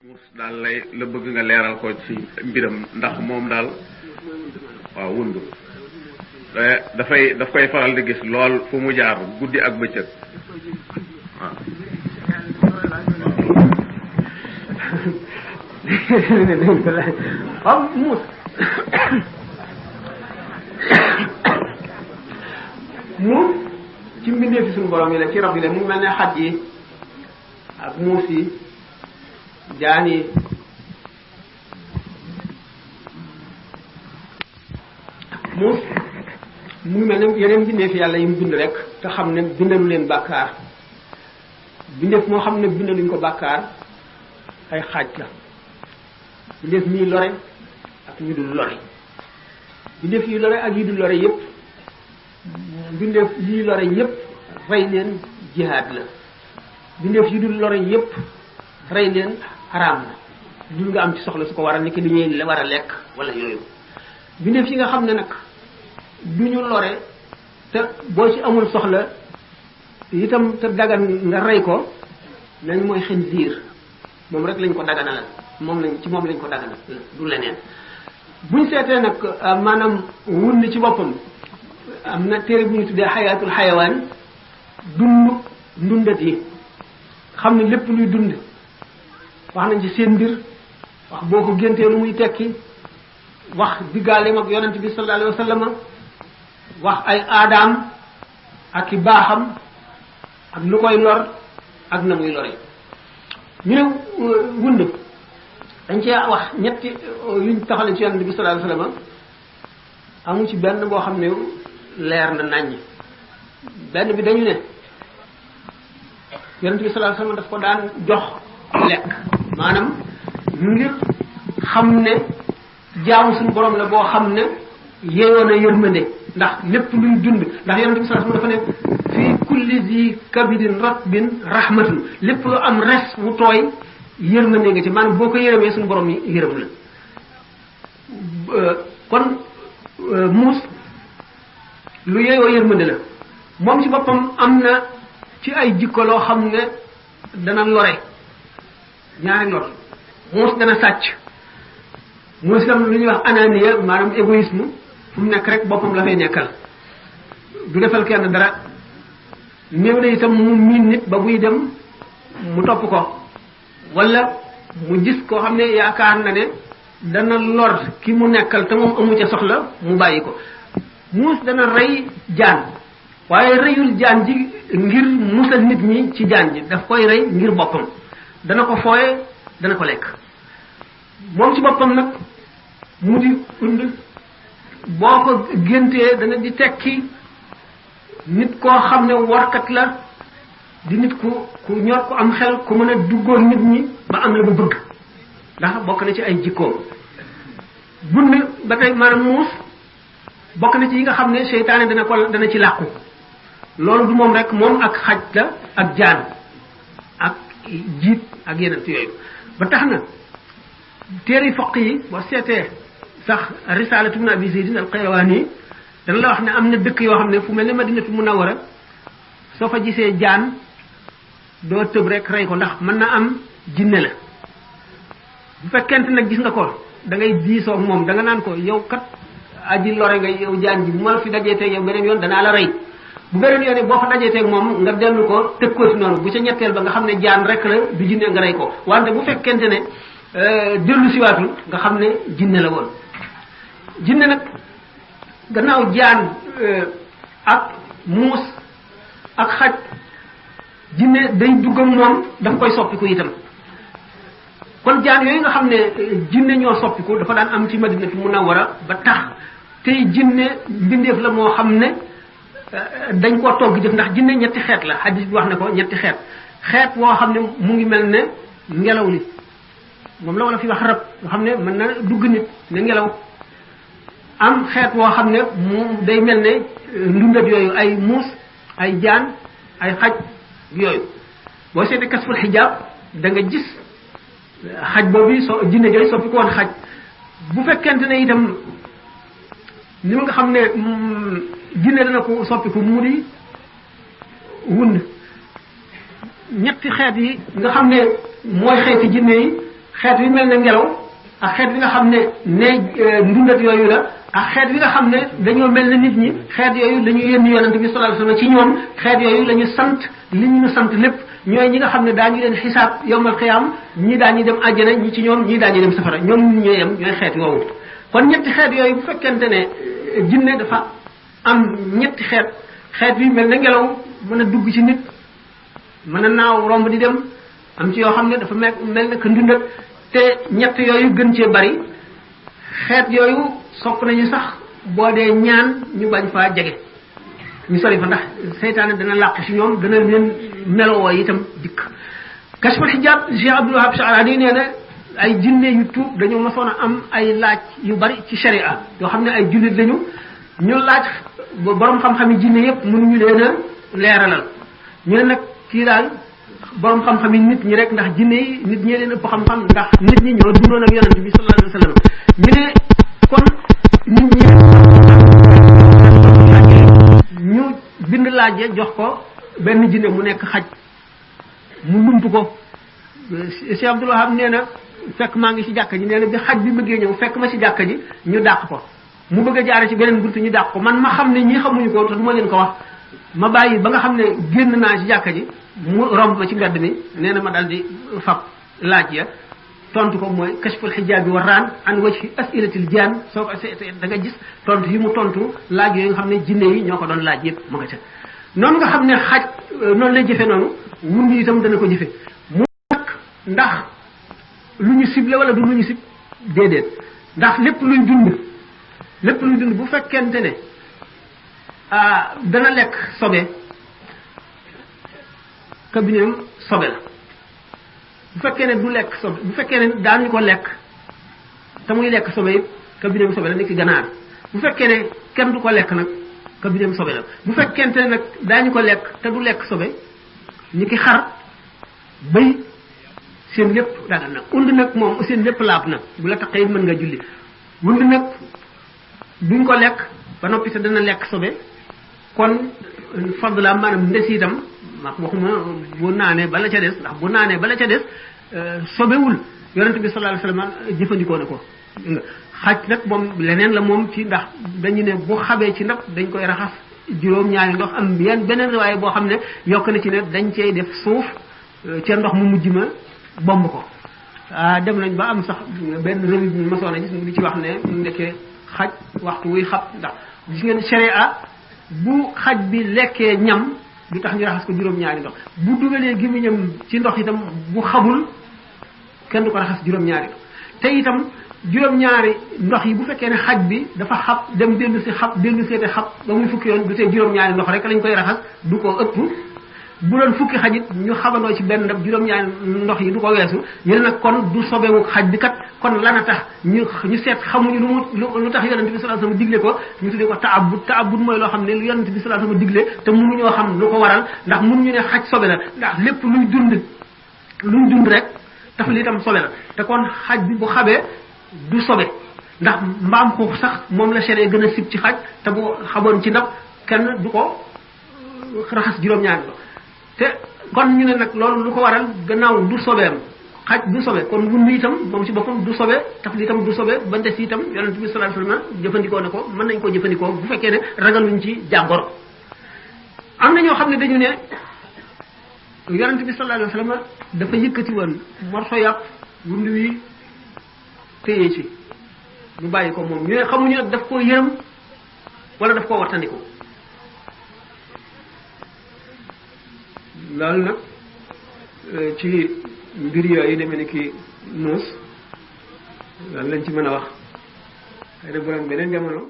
muus daal la bëgg nga leeral ko ci mbiram ndax moom daal waaw wundu daf koy faral di gis lool fu mu jaar guddi ak bëccëg waaw muus muus ci mbindee fi suñu borom yi la ci rab yi la mu mel ne xaj yi ak muus yi jaan yi muus mu ngi mel ne yeneen mbindeef yàlla yi mu bind rek te xam ne bindalu leen bàkkaar bindeef moo xam ne bindaluñ ko bàkkaar ay xaaj la bindeef ñuy lore ak ñu dul lore bindeef yi lore ak yi dul lore yépp bindeef yi lore yépp rey leen jihaad la bindeef yi dul lore yépp rey leen xaraam na dul nga am ci soxla su ko war a nekk li ñuy war a lekk wala yooyu bindeef yi nga xam ne nag du ñu lore te boo ci amul soxla itam te dagan nga rey ko nañ mooy xinziir moom rek lañ ko daganalal moom lañ ko daganal du leneen buñ seetee nag maanaam wunni ci boppam am na téere bu ñu tuddee xayaatul xayawaan ndundat yi xam ne lépp luy dund wax nañ ci seen mbir wax boo ko géntee lu muy tekki wax diggaaleem ak yonent bi sallallahu alayhi wa sallam wax ay aadaam ak i baaxam ak lu koy lor ak na muy lore ñu ne wund dañ cee wax ñetti yuñ taxale ci yonent bi sallallahu alayhi wa sallam amu ci benn boo xam ne leer na naññ benn bi dañu ne yonent bi sallallahu alayhi wa sallam daf ko daan jox lekk maanaam ngir xam ne jaamu suñu borom la boo xam ne yeyoon a yërmande ndax lépp luy dund ndax yonent bi sallallahu alayhi wasallam dafa ne fii kulli zi kabidin ratbin rahmatun lépp lu am res wu tooy yërmande nga ci maanaam boo ko yërëmee suñu borom yi yërëm la kon muus lu yeyoo yërmande la moom ci boppam am na ci ay jikko loo xam ne dana lore ñaari lor muus dana sàcc muus itam lu ñuy wax ananiya maanaam égoïsme fu mu nekk rek boppam la fay nekkal du defal kenn dara néew na itam mu miin nit ba buy dem mu topp ko wala mu gis koo xam ne yaakaar na ne dana lor ki mu nekkal te moom amu ca soxla mu bàyyi ko muus dana rey jaan waaye reyul jaan ji ngir musal nit ñi ci jaan ji daf koy rey ngir boppam dana ko fooye dana ko lekk moom ci boppam nag mu di und boo ko géntee dana di tekki nit koo xam ne warkat la di nit ku ñor ku am xel ku mën a duggoon nit ñi ba am la mu bëgg ndax bokk na ci ay jikkoom bund ba tey maanaam muus bokk na ci yi nga xam ne seytaane dana ci làqu loolu du moom rek moom ak xaj la ak jaan ak jiit ak yeneen yooyu ba tax na téere foq yi boo seetee sax risalatu ibn abi zaydin al qayrawani dana la wax ne am na dëkk yoo xam ne fu mel ne madinatu munawwara soo fa gisee jaan doo tëb rek rey ko ndax mën na am jinne la bu fekkente nag gis nga ko da ngay diisoo ak moom da nga naan ko yow kat aji lore nga yow jaan ji bu ma la fi dajee teeg yow beneen yoon danaa la rey bu beneen yoon boo fa dajee teeg moom nga dellu ko tëg ko si noonu bu ca ñetteel ba nga xam ne jaan rek la du jinne nga rey ko wante bu fekkente ne dellu siwaatul nga xam ne jinne la woon jinne nag gannaaw jaan ak muus ak xaj jinne day dugg ak moom daf koy soppiku itam kon jaan yooyu nga xam ne jinne ñoo soppiku dafa daan am ci madinatu munawwara ba tax tey jinne mbindeef la moo xam ne dañ koo togg jëf ndax jinne ñetti xeet la hadis bi wax na ko ñetti xeet woo xam ne mu ngi mel ne ngelaw li moom la wala fi wax rab nga xam ne mën na dugg nit ne ngelaw am xeet woo xam ne mu day mel ne ndundat yooyu ay muus ay jaan ay xaj yooyu boo seetee kasful xijaab da nga gis xaj boobu jinne jooyu soppi ko woon xaj bu fekkente ne itam ni nga xam ne jinne dana ko soppi ko mu di wund ñetti xeet yi nga xam ne mooy xeeti jinne yi xeet wi mel ne ngelaw ak xeet wi nga xam ne ndundat yooyu la ak xeet wi nga xam ne dañoo mel ne nit ñi xeet yooyu la ñu yónni yonent bi sallallahu alayhi wasallam ci ñoom xeet yooyu la ñu sant li ñu sant lépp ñooy ñi nga xam ne daañu leen xisaab yawmal qiyaam ñii daañu dem àjjana ñi ci ñoom ñii daañu dem safara ñoom ñu ñooy yem ñooy xeet woowu kon ñetti xeet yooyu bu fekkente ne jinne dafa am ñetti xeet wi mel ne ngelaw mën a dugg ci nit mën a naaw romb di dem am ci yoo xam ne dafa mel ne que ndundat te ñett yooyu gën cee bari xeet yooyu sopp nañu sax boo dee ñaan ñu bañ faa jege ñu sori fa ndax seytaane dana làq ci ñoom dana leen melowoo itam dikk kashful hijab Cheikh Abdul Wahab Sha'rani nee na ay jinne yu tuub dañoo mosoon a am ay laaj yu bari ci sharia yoo xam ne ay jullit lañu ñu laaj borom xam-xam yi jinne yépp mënuñu leen a leeralal ñu ne nag kii daal borom xam-xam yi nit ñi rek ndax jinne yi nit ñee leen ëpp xam-xam ndax nit ñi ñoo dundoon ak yonent bi sallallahu alayhi wasallam ñu ne kon nit ñi ñu bind laaj jox ko benn jinne mu nekk xaj mu lump ko Cheikh Abdul Wahab nee na fekk maa ngi ci jàkka ji nee na bi xaj bi bëggee ñëw fekk ma ci jàkka ji ñu dàq ko mu bëgg a jaare ci beneen buntu ñu dàq ko man ma xam ne ñii xamuñu ko te du ma leen ko wax ma bàyyi ba nga xam ne génn naa ci jàkka ji mu romb ma ci mbedd mi nee na ma dal di fab laaj ya tontu ko mooy kashful xijaab bi warraan an wajhi asilatil jaan soo ko da nga gis tontu yi mu tontu laaj yooyu nga xam ne jinne yi ñoo ko doon laaj yëpp ma nga ca noonu nga xam ne xaj noonu lay jëfe noonu wund itam dana ko jëfe mu nag ndax lu ñu ciblé wala du lu ñu ciblé déedéet ndax lépp luy dund bu fekkente ne dana lekk sobe kabineem sobe la bu fekkee ne du lekk sobe bu fekkee ne daañu ko lekk te muy lekk sobe it kabineem sobe la ni ki ganaar bu fekkee ne kenn du ko lekk nag kabineem sobe la bu fekkente ne nag daañu ko lekk te du lekk sobe ni ki xar bëy seen lépp dagal nag und nag moom seen lépp laab na bu la taqee mën nga julli wund nag duñ ko lekk ba noppi te dana lekk sobe kon fadla maanaam ndes itam ma waxuma bu naanee bala ca des ndax bu naanee bala ca des sobewul yonent bi sallallahu alayhi wasallam jëfandikoo na ko xaj nag moom leneen la moom ci ndax dañu ne bu xabee ci ndab dañ koy raxas juróom-ñaari ndox am beneen waaye boo xam ne yokk na ci ne dañ cey def suuf ca ndox mu mujj ma bomb ko dem nañ ba am sax benn revue bi masoon a gis mu di ci wax ne ndekkee xaj waxtu wuy xab ndax gis ngeen sharia bu xaj bi lekkee ñam du tax ñu raxas ko juróom-ñaari ndox bu dugalee gémmiñam ci ndox itam bu xabul kenn du ko raxas juróom-ñaari ndox te itam juróom-ñaari ndox yi bu fekkee ne xaj bi dafa xab dem dellu seete xab ba muy fukki yoon du tee juróom-ñaari ndox rek lañ koy raxas du ko ëpp bu doon fukki xajit ñu xabandoo ci benn ndab juróom-ñaari ndox yi du ko weesu ñu ne nag kon du sobewu xaj bi kat kon lana tax ñu seet xamuñu lu tax yonent bi sallallahu alayhi wasallam digle ko ñu tuddee ko taabud mooy loo xam ne lu yonent bi sallallahu alayhi wasallam digle te mënuñoo xam lu ko waral ndax mënuñu ne xaj sobe la ndax lépp luy dund rek taf li itam sobe la te kon xaj bi bu xabee du sobe ndax mbaam xuux sax moom la seree gën a sib ci xaj te bu xamoon ci ndab kenn du ko raxas juróom-ñaari ko te kon ñu ne nag loolu lu ko waral gannaaw du sobeem xaj du sobe kon wund itam moom ci boppam du sobe taf li itam du sobe ba ndes itam yonent bi sallallahu alayhi wasallam jëfandikoo na ko mën nañ koo jëfandikoo bu fekkee ne ragaluñ ci jàngoro am na ñoo xam ne dañu ne yonent bi sallallahu alayhi wasallam dafa yëkkati woon morso yàpp wund wi téye ci ñu bàyyi ko moom ñu ne xamuñu nag daf koo yërëm wala daf koo wattandiku loolu nag ci mbir yooyu demee ni ki muus loolu lañ ci mën a wax xëy na bu doon beneen jamono